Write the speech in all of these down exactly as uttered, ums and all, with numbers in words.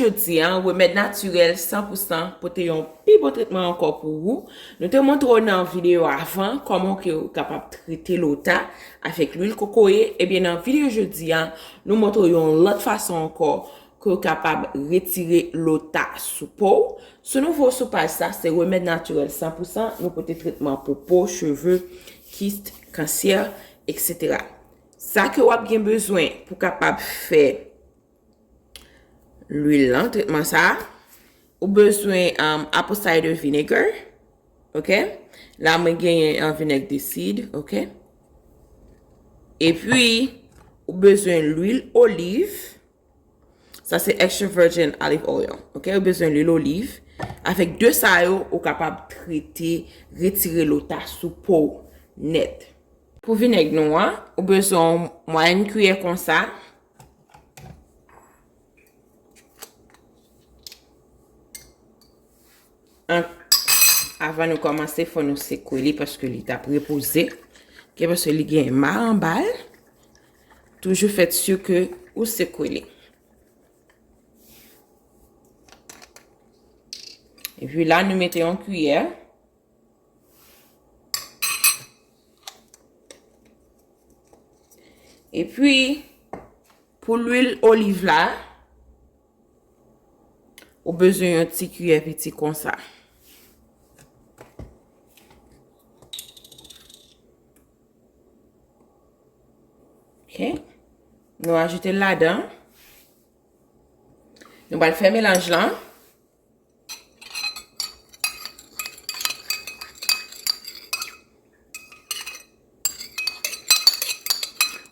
Jodi a, remèd natirèl san pou san pote yon pi bon tretman ankò pou ou. Nou te montre w nan videyo avan kòman ke ou kapab trete lota avèk lwil kokoye. Ebyen, nan videyo jodi a, nou montre w yon lòt fason ankò ke w kapab retire lota sou po w. Si w nouvo sou paj sa, se remèd natirèl san pou san, nou pote tretman pou po, cheve, kis, kansè, etsetera. Sa ke w ap gen bezwen pou kapab fè lwil lan, tretman sa, ou bezwen um, apple cider vinegar, ok? La, mwen genyen an vinèg de sid, ok? Epi, ou bezwen lwil oliv. Sa se extra virgin olive oil, ok? Ou bezwen lwil oliv. Avèk de sa yo, ou kapab trete, retire lota sou po w nèt. Pou vinèg nou an, ou bezwen yon mwayèn kiyè konsa. An, avan nou kòmanse, fò nou sekwe li paske li t ap repoze. Ok, paske li gen ma anba l. Toujou fè si ke ou sekwe li. Epi la, nou mete yon kiyè. Epi, pou lwil oliv la, ou bezwen yon ti kiyè piti konsa. Ok. Nou ajoute l ladan. Nou pral fè melanj lan.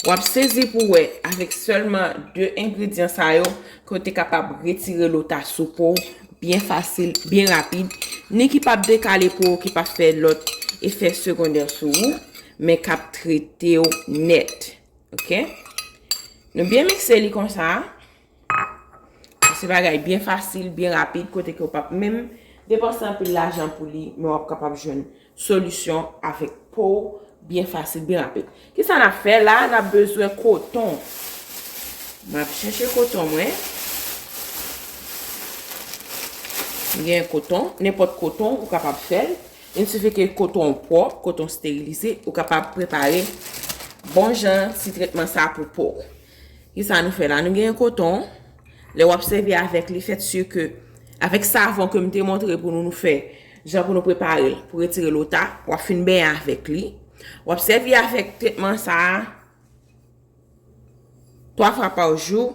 W ap sezi pou wè, avèk sèlman de engredyan sa yo, ke w te kapab retire lota sou po w byen fasil, byen rapid, ni ki p ap dekale po w, ki p ap fè lòt efè segondè sou ou, men k ap trete w nèt. Ok? Nou byen mikse li konsa. Se bagay byen fasil, byen rapid, kote ke w p ap menm depanse anpil lajan pou li, men w ap kapab jwenn solisyon avèk po w byen fasil, byen rapid. Kisa n ap fè la? N ap bezwen koton. M ap chèche koton mwen. M gen koton, nenpòt koton ou kapab fè l. Il sifi ke koton w pwòp, koton sterilize, ou kapab prepare bon jan ti tretman sa pou po w. Kisa nou fè la? Nou gen koton. Lè w ap sèvi avèk li, fè si ke avèk savon ke m te montre pou nou, nou fè jan pou nou prepare l, pou retire lota, w ap fin benyen avèk li. W ap sèvi avèk tretman sa a twa fwa pa jou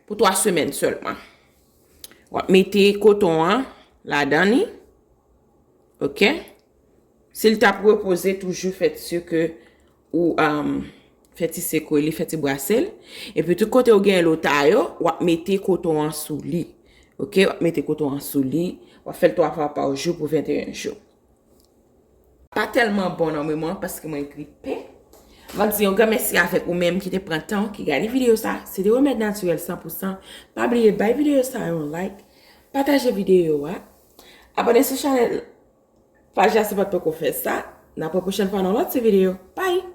pou twa semèn sèlman. W ap mete koton an ladan li. Ok? Si l t ap repoze, toujou fè si ke ou um, fè ti sekwe li, fè ti brase l. Epi tout kote ou gen lota yo, w ap mete koton an sou li. Ok? W ap mete koton an sou li. W ap fè l twa fwa pa jou pou venteyen jou. Pa tèlman bon nan moman paske mwen gripe. M ap di yon gran mèsi avèk ou menm ki te pran tan, ki gade videyo sa. Se te remèd natirèl san pou san. Pa bliye bay videyo sa yon like. Pataje videyo a. Abòne sou chanèl paj la si w pa t poko fè sa. N ap wè pwochèn fwa nan lòt ti videyo. Bye!